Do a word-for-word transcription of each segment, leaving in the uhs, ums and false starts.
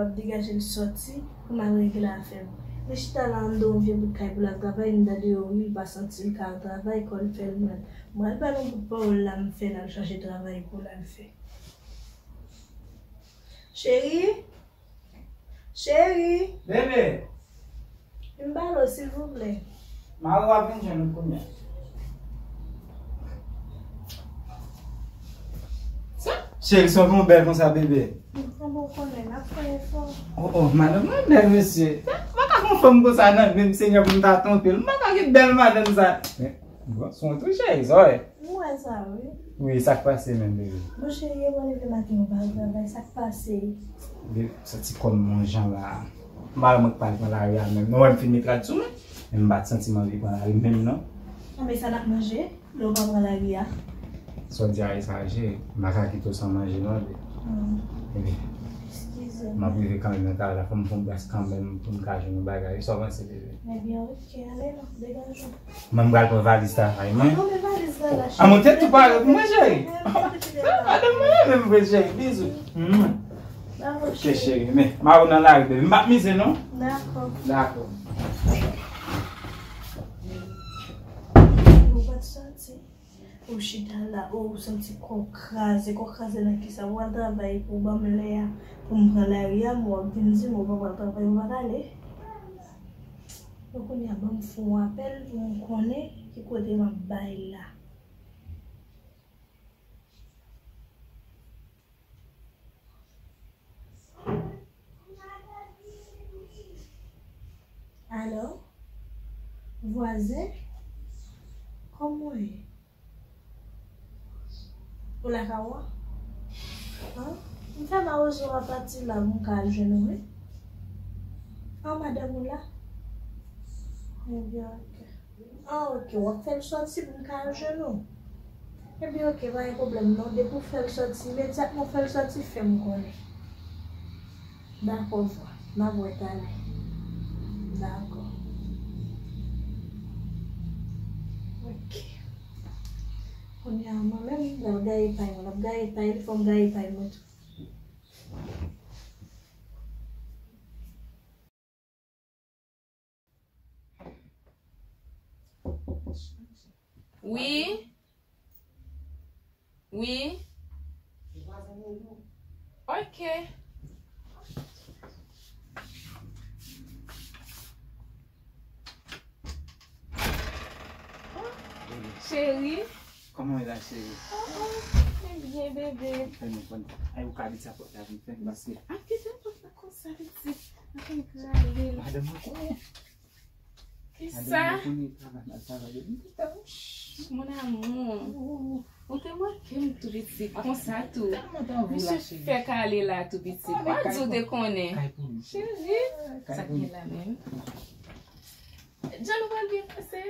Ap degaje l sòti pou m al regle afè m. Li chita la anndan yon vye bout kay pou l al travay, m tande yo ri, l pa santi l ka al travay, kò l fè l mal. M pral ba l yon bout pawòl la, m fè l al chache travay pou l al fè. Cheri! Cheri! Bebe! Vin pale w, silvouplè. Mari w ap vin jwenn ou kounye a. Cheri, sa w gen w bèl konsa, bebe? Mwen bon konnen, n ap fè efò. Oh, oh, madanm mwen bèl, mesye. M pa ka gen yon fanm konsa nan men m, Senyè, pou m ta twonpe l. M pa ka gen bèl madanm sa. Men, bon, se yon tou cheri, sa w wè. M wè sa, wi. Wi, sa k pase menm, bebe? Bon, cheri, e bon leve maten, ou pa al travay, sa k pase? Bebe, m santi kò m yon jan la. M pa wè mwen k pral pran lari a menm. Nou wè m fin met rad sou mwen, men m pa t santi m anvi pran lari menm, non. Ah, men sa n ap manje? Lè w pa pran lari a? Sa w di a e sa, cheri. M pa ka kite w san manje non, bebe. Eskize m. M ap rive kanmenm nan kay la, fò m fè yon bras kanmenm pou m ka jwenn yon bagay. Sa w panse, bebe? Ebyen, oke, ale non, degaje w. Mwen, m pral pran valiz travay mwen. Non, men valiz la la, cheri. Ah, mwen te tou pare pou mwen, cheri. Madanm mwen renmen m vre, cheri. Bizou. Oke, cheri. Men, m a ou nan lari, bebe. M p ap mize non. Dakò. Dakò. Ou pa t soti. Ou chita la, ou santi kò w kraze, kò w kraze nan kisa? Ou al travay pou w ban m lè a, pou m pran lari a, men w ap vin di m ou pa pral travay, ou pa t ale. Bon, kounye a ban m fè yon apèl pou m konnen ki kote m ap bay la. Alo? Vwazen? Kòman w ye? Ou lakay ou an? An? M fè mawozo a pati la, m ka al jwenn ou, wi. An, madanm ou la? Ebyen, oke. Ah, oke, w ap fè l sòti pou m ka al jwenn ou? Ebyen, oke, pa gen pwoblèm non. Depi w fè l sòti, imedyatman w fè l sòti, fè m konnen. Dakò, vwa. N ap wè talè. Dakò. Oke. Kounye a, mwen menm, l ap gaye pay mwen. L ap gaye pay li, fò m gaye pay mwen tou. Wi. Wi. Ok. Oh, cheri. Kòman w ye la, cheri? Oh, oh, mwen byen, bebe. Fè nou konn. Ay, ou ka abite a pòt la, vin fè m pase. Ap kite pòt la konsa, pitit. Mwen konn krale l. Madanm mwen konnen. Kisa? Madanm mwen konnen travay, al travay depi lontan. Mon amour. Ou te manke m tou, pitit, konsa tou. Misye fè kale la tou, pitit. Mwen di w te konnen. Cheri, sa k gen la menm? Jan nou pral byen pase.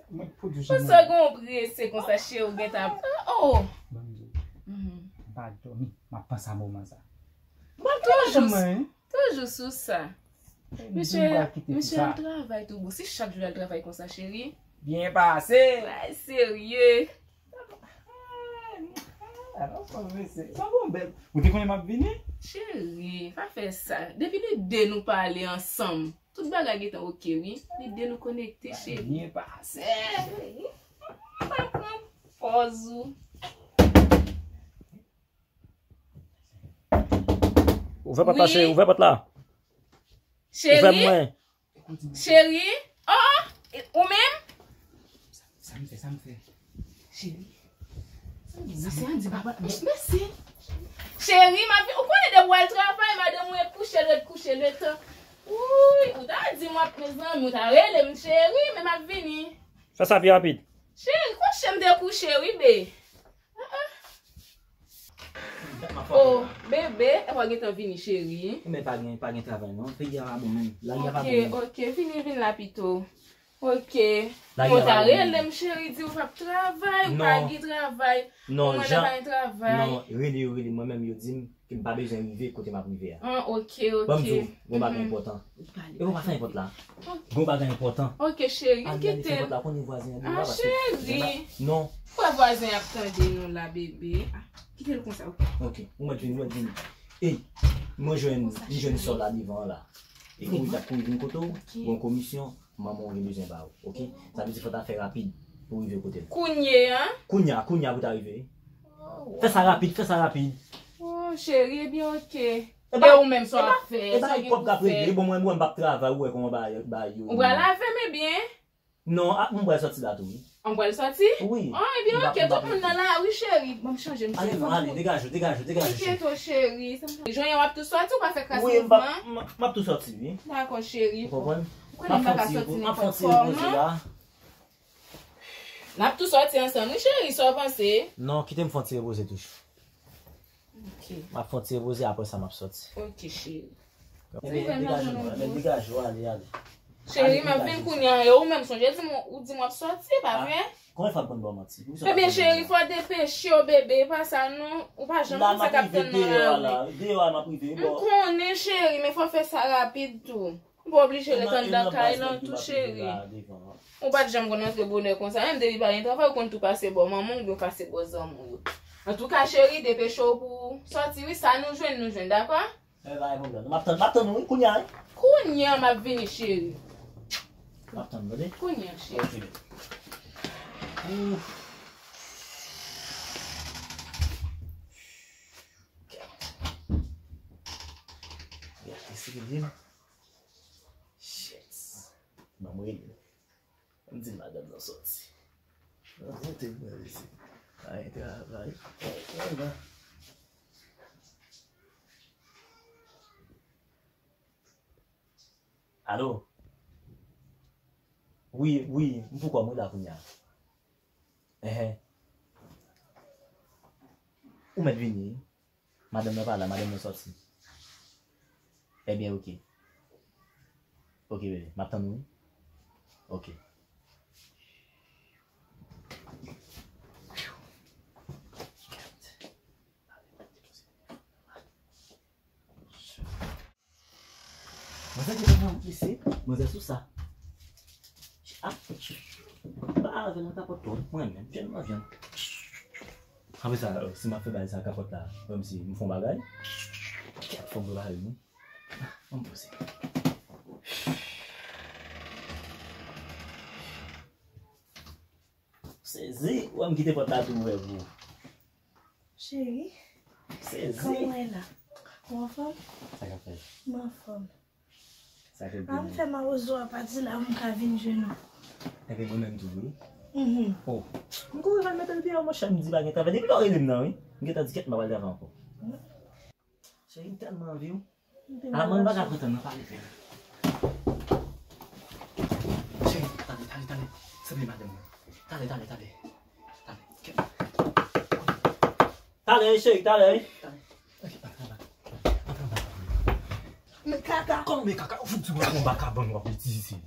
Mwen pou di w jan. Konsa gen w prese konsa, cheri, w gentan ap, oh! Ban m di w. Mhm. M pa dòmi, m ap panse a moman sa. Mwen toujou, toujou sou sa. Misye, misye al travay tou, bon, si chak jou l al travay konsa, cheri. Byen pase. Bagay serye. Alò, kòm mesye, sa bon bèl. Ou te konnen m ap vini? Cheri, pa fè sa. Depi nou de nou pale ansanm, tout bagay gentan oke, wi. Li de nou konekte, cheri. Byen pase. Cheri, pa pran pòz ou. Ouvè pòt la, cheri, ouvè pòt la. Cheri? Ouvè mwen. Cheri? Oh, oh, ou menm? Sa m fè, sa m fè? Cheri. Mesye an di papa, mèsi. Cheri, m ap vin, ou konnen depi w al travay, madanm mwen kouche, l ret kouche letan. Wouy, ou ta di m w ap, mezanmi, ou ta rele m cheri, men m ap vini. Fè sa pi rapid. Cheri, kouche m te kouche, wi, be. Ah, ah. Oh, bebe, e w gentan vini, cheri. Men pa gen, pa gen travay, non. Peyi a pa bon, menm. Lari a pa bon, menm. Ok, ok, vini, vin la pito. Ok. Mwen ta rele m cheri, di w p ap travay, ou pa gen travay. Non, mwen pa gen travay. Non, rele yo, rele mwen menm, yo di m ke m pa bezwen rive kote m ap rive a. Ah, ok, ok. Ban m di w, gon bagay enpòtan. E ou pa fè enpòt la. Gon bagay enpòtan. Ok, cheri, m kite l. Ah, cheri. Non. Kwa vwazen ap tande nou la, bebe? Ah, kite l konsa, ok. Ok, ou mèt vini, ou mèt vini. Ey, Mwen jwenn, m jwenn sè w la devan an la. E kouri, l ap kouri vin kote w, gon komisyon, manman w gen bezwen ba ou, oke? Sa vle di fò w ta fè rapid pou w rive kote l. Kounye a? Kounye a, kounye a pou w ta rive. Fè sa rapid, fè sa rapid. Oh, cheri, ebyen, oke. E ou menm sa w ap fè, sa w gen pou w fè. Bon, mwen, mwen, m p ap travay, ou wè kòman bagay yo. Ou pral lave m, ebyen? Non, a, m pral sòti la tou, wi. An pral sòti? Wi. Ah, ebyen, oke, tout moun nan lari, cheri. Bon, m chanje, m chanje. Ale, non, ale, degaje w, degaje w, degaje w, cheri. Enkyete w, cheri. Jounen an w ap tou sòti, ou pa fè kras mouvman? Wi, m p ap, m, m ap tou sòti, wi. Dakò, cheri. Ou konprann? Ou konnen m pa ka sòti nenpòt kòman. M ap fè yon ti repoze la. N ap tou sòti ansanm, wi, cheri, sa w panse? Non, kite m fè yon ti repoze tou. Ok. M ap fè yon ti repoze, apre sa m ap sòti. Ok, cheri. Ebyen, degaje w, ebyen, degaje w, ale, ale. Cheri, m ap vin kounye a, e ou menm sonje di m, ou di m w ap sòti, pa vre? Konbyen fwa m konn ba w manti? Ebyen, cheri, fò w depeche w, bebe, e pa sa non, ou pa janm konn sa k ap tann nan lari. La, m ap rive deyò a la, deyò a m ap rive, bò. M konnen, cheri, men fò w fè sa rapid tou. Ou pa oblije ret anndan kay lan tou, cheri. Ou pa t janm konn antre bonè konsa. Menm depi pa gen travay, ou konn tou pase bò manman w oubyen pase bò zanmi w yo. Antouka, cheri, depeche w pou w sòti, wi, sa nou jwenn, nou jwenn, dakò? Eh, pa gen pwoblèm. M ap tann, m ap tann ou, wi, kounye a, wi. Kounye a, m ap vini, cheri. M ap tann ou, tande? Kounye a, cheri. Ok. Ouf. Gade, se li. Shit. Ban m rele. M di madanm nan sòti. Mwen te mwen resi. Ay, travay. Ay, travay. Alo? Wi, wi, m pou kò m, wi, la kounye a. Enhen. Ou mèt vini, wi. Madanm nan pa la, madanm nan sòti. Ebyen, oke. Oke, bebe, m ap tann ou, wi. Oke. Manzè gentan nan wout li, se manzè sou sa. Ah, pa avè nan kapòt tou, mwen menm, jwenn mwen vyann. Apre sa, si m ap fè bagay sa kapòt la, kòmsi m fè yon bagay. Kèt, fò m prepare m, wi. Ah, ann poze. Sezi, wè m kite pòt la tou ouvè pou ou. Cheri, kòman w ye la? Ou anfòm? Sa k ap fèt? M anfòm. Sa k ap fèt? A, m fè mawozo a pati la, m ka vin jwenn ou. Enben, mwen menm tou, wi. Mhm. Oh, m kouri al mete l deyò, monchè, m di pa gen travay. Depi lè w rele m nan, wi. M gentan di kèt, m pa pral travay ankò. Cheri, m tèlman anvi w. A, mwen, m pa ka pran tan nan pale fè. Cheri, tande, tande, tande. Sanble madanm mwen. Tande, tande, tande. Tande. Tande, cheri, tande. Tande. Ok, antre anba. Antre anba. Men kaka. Kòman men kaka? Ou fout di mwen anba kabann w ap itilize.